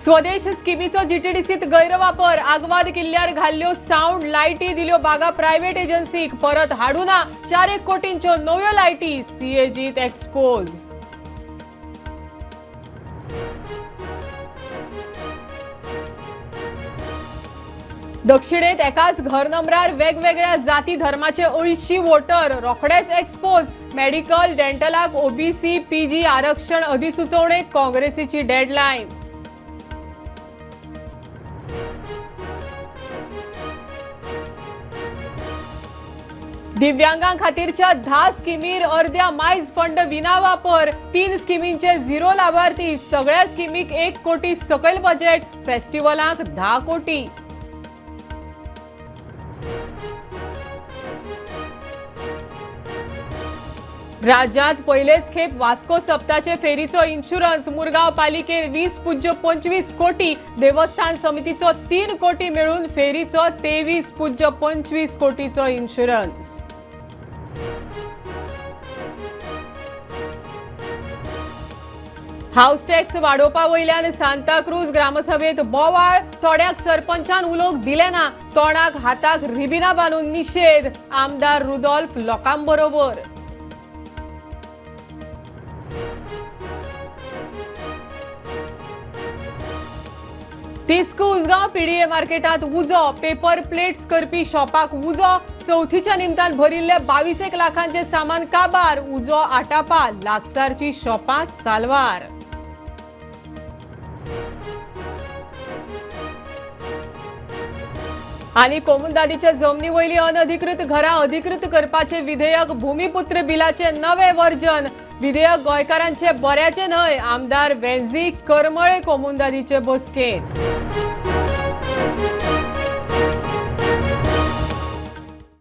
स्वदेश स्किमीचो जीटीडीसीत गैरवापर. आगवाद किल्ल्यार घाल्ल्यो सावंड लायटी दिल्यो बागा प्रायव्हेट एजन्सीक, परत हाडूना 4 कोटींच्यो नव्यो लायटी. सीएजीत एक्सपोज. दक्षिणेत एकाच घर नंबरार वेगवेगळ्या जाती धर्माचे 80 वोटर रोखडेच एक्सपोज. मेडिकल डेंटलाक ओबीसी पीजी आरक्षण अधिसुचोवणेक काँग्रेसीची डेडलायन. दिव्यांगां खातीरच्या 10 स्किमीर अर्द्या मायज फंड विना वापर. 3 स्किमींचे 0 लाभार्थी. सगळ्या स्किमीक 1 कोटी सकयल बजेट. फेस्टिवलांक 10 कोटी. राज्यात पयलेच खेप वास्को सप्ताचे फेरीचो इन्शुरन्स. मुरगांव पालिकेन 20.25 कोटी, देवस्थान समितीचो 3 कोटी मेळून फेरीचो 23.25 कोटीचो इन्शुरन्स. हाऊस टॅक्स वाडोवपा वयल्यान सांताक्रूज ग्रामसभेत बोवाळ. थोड्याक सरपंचान उलोवंक दिले ना. तोंडाक हाताक रिबिना बांदून निशेध. आमदार रुदोल्फ लोकांबरोबर. तिस्क उसगांव पीडीए मार्केटात उजो. पेपर प्लेट्स करपी शॉपाक उजो. चवथीच्या निमतान भरिल्ले 22 लाखांचे सामान काबार. उजो आटापा, लागसारची शॉपां साल्वार. आनी कोमुंदादीच्या जमनी वयली अनधिकृत घरां अधिकृत करपाचे विधेयक भूमिपुत्र बिलाचे नवे वर्जन. विधेयक गोंयकारांचे बऱ्याचे न्हय. आमदार वेंझी करमळे कोमुंदादीचे बसकेंत.